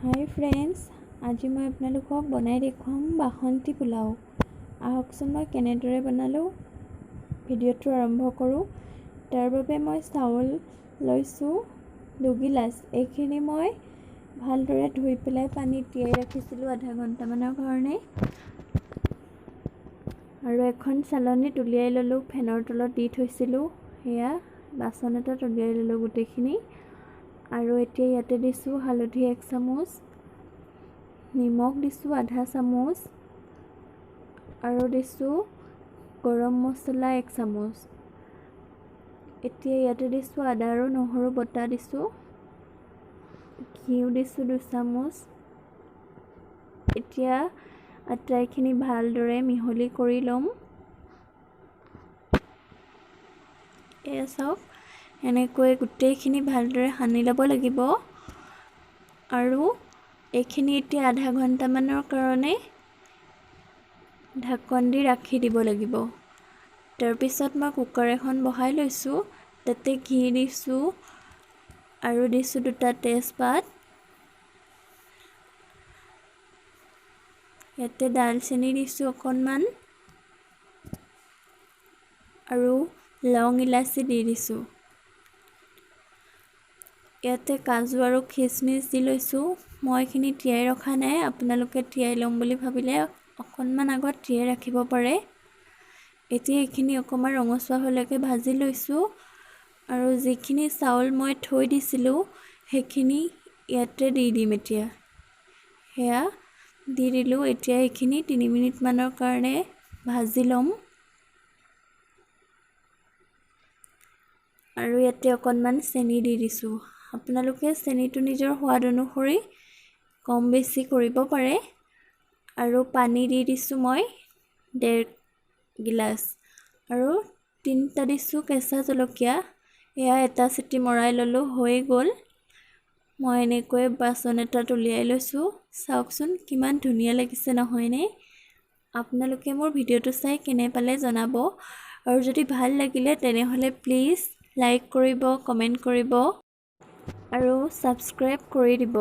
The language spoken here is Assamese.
হাই ফ্ৰেণ্ডছ, আজি মই আপোনালোকক বনাই দেখুৱাম বাসন্তী পোলাও। আহকচোন মই কেনেদৰে বনালোঁ ভিডিঅ'টো আৰম্ভ কৰোঁ। তাৰ বাবে মই চাউল লৈছোঁ দুগিলাচ। এইখিনি মই ভালদৰে ধুই পেলাই পানীত তিয়াই ৰাখিছিলোঁ আধা ঘণ্টামানৰ কাৰণে। আৰু এখন চালনীত উলিয়াই ল'লোঁ, ফেনৰ তলত দি থৈছিলোঁ। সেয়া বাচন এটাত উলিয়াই ল'লোঁ গোটেইখিনি। আৰু এতিয়া ইয়াতে দিছোঁ হালধি 1 চামুচ, নিমখ দিছোঁ আধা চামুচ, আৰু দিছোঁ গৰম মছলা 1 চামুচ। এতিয়া ইয়াতে দিছোঁ আদা আৰু নহৰু বটা দিছোঁ, ঘিউ দিছোঁ 2 চামুচ। এতিয়া আটাইখিনি ভালদৰে মিহলি কৰি ল'ম। এয়া চাওক, এনেকৈ গোটেইখিনি ভালদৰে সানি ল'ব লাগিব। আৰু এইখিনি এতিয়া আধা ঘণ্টামানৰ কাৰণে ঢাকন দি ৰাখি দিব লাগিব। তাৰপিছত মই কুকাৰ এখন বহাই লৈছোঁ, তাতে ঘি দিছোঁ আৰু দিছোঁ 2টা তেজপাত। ইয়াতে ডালচেনি দিছোঁ অকণমান আৰু লং ইলাচি দি দিছোঁ। ইয়াতে কাজু আৰু খিচমিচ দি লৈছোঁ। মই এইখিনি তিয়াই ৰখা নাই, আপোনালোকে তিয়াই ল'ম বুলি ভাবিলে অকণমান আগত তিয়াই ৰাখিব পাৰে। এতিয়া এইখিনি অকণমান ৰঙচুৱা হোৱালৈকে ভাজি লৈছোঁ। আৰু যিখিনি চাউল মই থৈ দিছিলোঁ সেইখিনি ইয়াতে দি দিম। এতিয়া সেয়া দি দিলোঁ। এতিয়া এইখিনি 3 মিনিটমানৰ কাৰণে ভাজি ল'ম। আৰু ইয়াতে অকণমান চেনি দি দিছোঁ। আপোনালোকে চেনিটো নিজৰ সোৱাদ অনুসৰি কম বেছি কৰিব পাৰে। আৰু পানী দি দিছোঁ মই 1.5 গিলাচ আৰু 3টা দিছোঁ কেঁচা জলকীয়া। এয়া এটা চিটি মৰাই ল'লোঁ, হৈ গ'ল। মই এনেকৈ বাচন এটাত উলিয়াই লৈছোঁ। চাওকচোন কিমান ধুনীয়া লাগিছে নহয়নে? আপোনালোকে মোৰ ভিডিঅ'টো চাই কেনে পালে জনাব। আৰু যদি ভাল লাগিলে তেনেহ'লে প্লিজ লাইক কৰিব, কমেণ্ট কৰিব আৰু ছাবস্ক্ৰাইব কৰি দিব।